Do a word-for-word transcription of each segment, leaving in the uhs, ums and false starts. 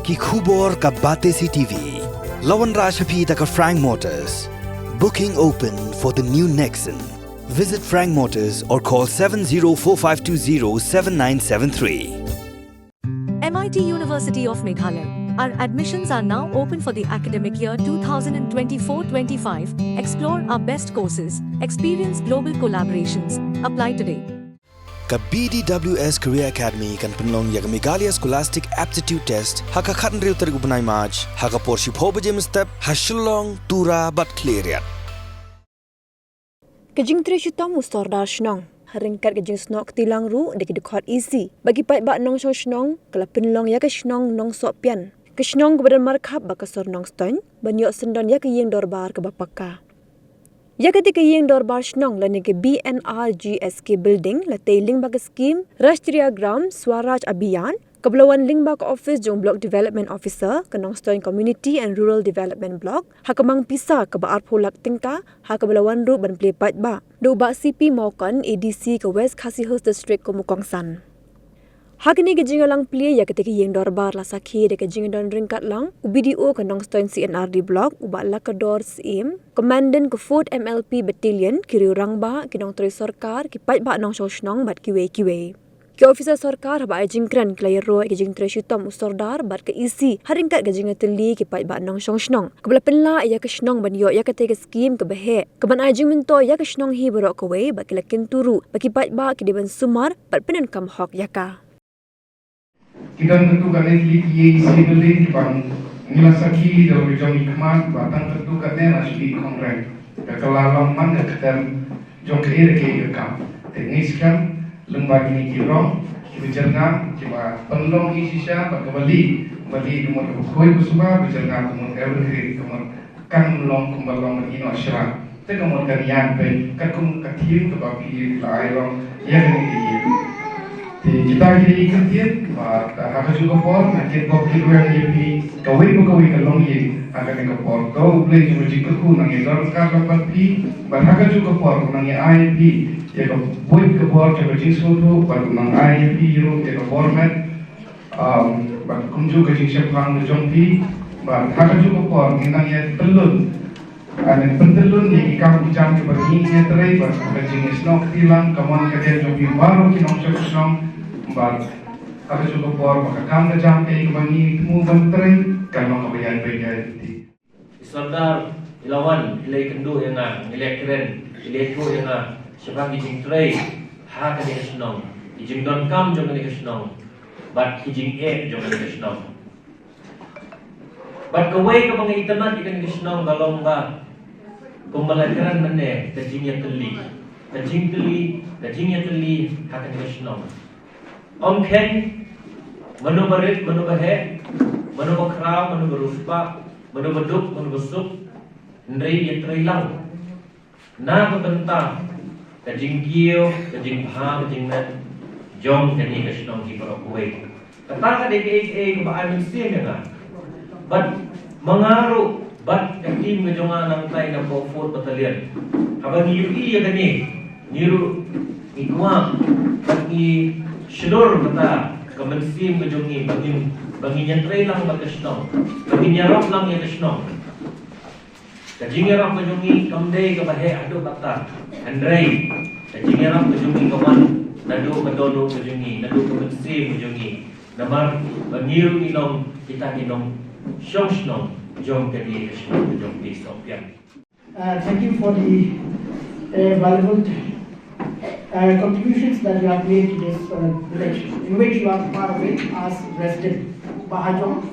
Ki khubor ka Batesi T V. La wanrah sha phi da ka Frank Motors. Booking open for the new Nexon. Visit Frank Motors or call seven zero four five two zero seven nine seven three. M I T University of Meghalaya. Our admissions are now open for the academic year two thousand twenty-four twenty-five. Explore our best courses, experience global collaborations. Apply today. Ka B D W S Career Academy kan pynlong ïa ka Meghalaya Scholastic Aptitude Test ha ka khathynriew tarik u bnai March ha ka por shiphew baje mynstep ha Shillong, Tura bad Khliehriat. Ka jingtrei shitom u Sordar Shnong ha ryngkat ka jingsnoh kti lang ruh da ki dkhot E C bad ki paidbah nongshong shnong ka la pynlong ïa ka shnong Nongsohpian, ka shnong kaba don markhap bad ka sor Nongstoiñ, ban ïoh syndon ïa ka ïing dorbar kaba pakka. Ïa kata ka ïing dorbar shnong lane ka B N R G S K building la tei lyngba ka skim Rashtriya Gram Swaraj Abhiyan, kaba la wan lyngba ka office jong Block Development Officer ka Nongstoiñ Community and Rural Development Block ha ka mang pisa kaba arphew lak tyngka, ha kaba la wan ruh ban plie paidbah da u Bah C P Mawkon, A D C ka West Khasi Hills District, kum u kongsan. Ha kane ka jingïalang plie ïa kata ka ïing dorbar la sakhi da ka jingdon ryngkat lang u B D O ka Nongstoiñ C and R D Block, u Bah Lakador Syiem, Commandant ka Fourth M L P Battalion, ki riew rangbah, ki nongtrei sorkar, ki paidbah nongshong shnong bad kiwei kiwei. Ki officer sorkar haba ai jingkren ki la ïaroh ïa ka jingtrei shitom u Sordar bad ka E C ha ryngkat ka jingïatylli ki paidbah nongshong shnong, kaba la pynlah ïa ka shnong ban ïoh ïa kata ka skim kaba heh, kaban ai jingmyntoi ïa ka shnong hi baroh kawei, bad ki la kyntu ruh ba ki paidbah ki dei ban sumar bad pyndonkam hok ïa ka. Ki don katto katne tylli ki ïing civil kiba ngi la sakhi da u jong i khmat ba tang katto katne na shu i khongren. Ka kylla long man ka ktem jong kaei re kaei ka kam. Te ngi skhem lyngba kine ki rong kiba jyrngam kiba pynlong i shisha bad kaba lieh, ba lieh ka mut kaba khuid ba suba, ba jyrngam ka mut evergreen, ka mut kan long kumba long ban ïehnoh shira. Te ka mut kan ïaid beit katkum ka theme kaba phi la ai long ïa kane ka ïing. Te kita ki dei ki kyntien ba ha kajuh ka por nga kit bok kit rwiang ïa phi kawei pa kawei ka longïing ha kane ka por. To U Blei jong ka jingkyrkhu nang ïa donkar bad phi bad ha kajuh ka por nang ïa ai ïa phi ïa ka buit ka bor jong ka jingsngewthuh bad nang ai ïa phi ruh ïa ka bor met. Um, bad kumjuh ka jingshemphang ka jong phi bad ha kajuh ka por ngi nang ïa pyllun, ah, nang pyntyllun ïa ki kam ki jam kiba ngi ïa trei bad ka jingïasnoh kti lang ka mon ka dem jong phi baroh ki nongshong shnong bad ha kajuh ka por ba ka kam ka jam kaei kaba ngi thmu ban trei kan long kaba ïaid beit ïaid lynti. I Sordar i la wan, i la ïakynduh ïa nga, i la ïakren, i la ïathuh ïa nga shaphang ki jingtrei ha kane ka shnong, ki jingdonkam jong kane ka shnong bad ki jingeh jong kane ka shnong. Bad kawei kaba nga itynnad ïa kane ka shnong ka long ba kumba la kren mynne, ka jingïatylli, ka jingtylli, ka jingïatylli ha kane ka shnong. Ym kheiñ mano ba rit, mano ba heh, mano ba khraw, mano ba riewspah, mano ba duk, mano ba suk, hynrei ïatrei lang na ka bynta ka jingkiew, ka jingbha, ka jingmyntoi jong kane ka shnong hi baroh kawei. Kata ka dei kaei kaei kaba ai mynsiem ïa nga. Bad ma nga ruh bad ka team ka jong nga nangtai na ka Fourth Battalion, haba ngi ïohi ïa kane, ngi ruh ngi kwah bad ngi shlur kata ka mynsiem ka jong ngi ba ngin, ba ngin ïatrei lang bad ka shnong, ba ngin ïarap lang ïa ka shnong. Ka jingïarap ka jong ngi kam dei kaba heh haduh katta, hynrei ka jingïarap ka jong ngi ka wan naduh ka dohnud ka jong ngi, naduh ka mynsiem ka jong ngi. Namar ba ngi ruh ngi long kita ki nongshong shnong jong kane ka shnong ka jong phi Sohpian. Uh, thank you for the, uh, valuable, uh, contributions that you have made to this, uh, village, in which you are part of it as resident. Bah Hajong,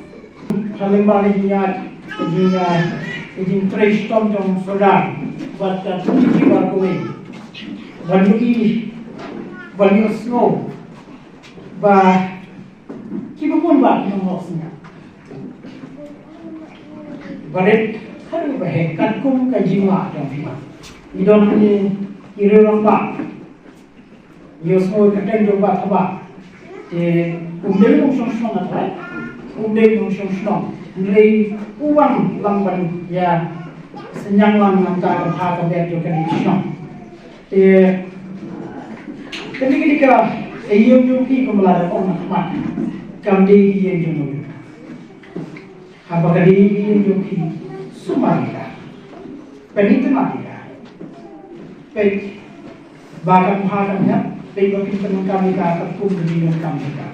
ha lyngba ka jingïaid, ka jing, uh, ka jingtrei shitom jong Sordar, bad, uh, community baroh kawei, ban ïohi, ban ïohsngew ba kiba bun bah ki nonglong synñiang, barit haduh ba heh katkum ka jingma jong phi. Ngi don hangne ki riew rangbah, ngi ïohsngew ka kyrteng jong Bah Thabah. Te um dei u nongshong shnong, hynrei um dei u nongshong shnong, hynrei u wan lang ban ïa synñiang lang na ka bynta ka bor jong kane ka shnong. Te kane ka dei ka ïing jong phi, kumba la dep ong na khmat, kam dei ka ïing jong u. Haba ka dei ka ïing jong phi, sumar ïa ka. Pynithuh ïa ka. Peit ba kan bha kan hiar, peit ba phin pyndonkam ïa ka katkum ka jingdonkam ïa ka.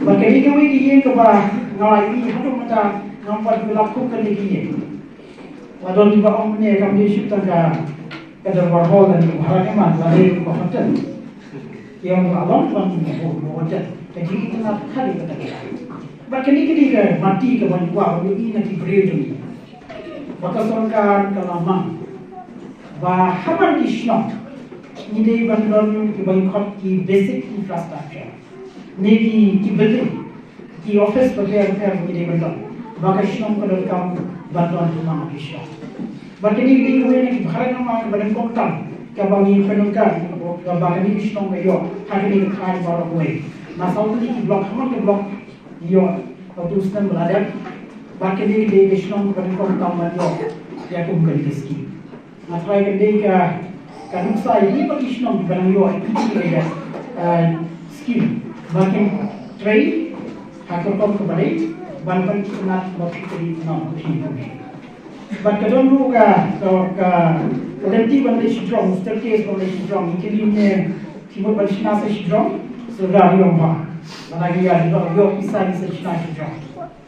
Bad kane kawei ka ïing kaba nga la ïohi haduh mynta ngam pat ïoh lap kum kane ka ïing. La don kiba ong mynne kam dei shuh tang ka, ka dorbar hall lane ka bharat hema lane ka hotel. Ïa, ba long ban ïa, ba hotel. Ka jingïaid na ka dei kata ka. Bad kane ka dei ka mati kaba ngi kwah ban ïohi na ki briew jong ngi. Ba ka sorkar ka la mang ba ha man ki shnong ngi dei ban don kiba ngi khot ki basic infrastructure, ne ki, ki building, ki office bapher bapher ngi dei ban don. Ba ka shnong ka donkam ban don ha man ki shnong. Bad kane ka dei kawei na ki bharai namar kaba nyngkong tam kaba ngi pyndonkam, kaba kane ka shnong ka ïoh ha kane ka thaiñ baroh kawei. Na saw tylli ki block, ha man ka block ïoh, ka tu snem ba la dep. Bad kane ka dei ka shnong kaba nyngkong tam ban ïoh ïa kum kane ka skim. Nga tharai ka dei ka, ka nuksa ïa ki ba ki shnong kiba nang ïoh ïa ki, eh, skim ba kin trei ha ka rukom kaba dei ban ban ki nat ba ki trei nang ki. Bad ka don ruh ka, ka, ka, ka lynti ban leit shajrong, staircase ban leit shajrong, ki lynti ne ki mut ban shna sa shajrong, so da ïoh ba. Lada ki ïa ïoh, ïoh pisa ki sa shna shajrong.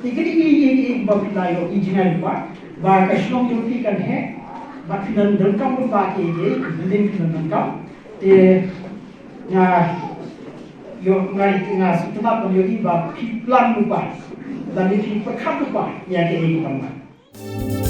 Te ka dei, dei, dei, ba phi la ïoh i jingai lypa ba ka shnong jong phi kan heh, ba phi nang donkam lypa ki, ki building phi nang donkam. Te nga ïoh, nga, nga sngewtynnat ban ïohi ba phi plan lypa lane phi pyrkhat lypa ïa kaei kaba ngan.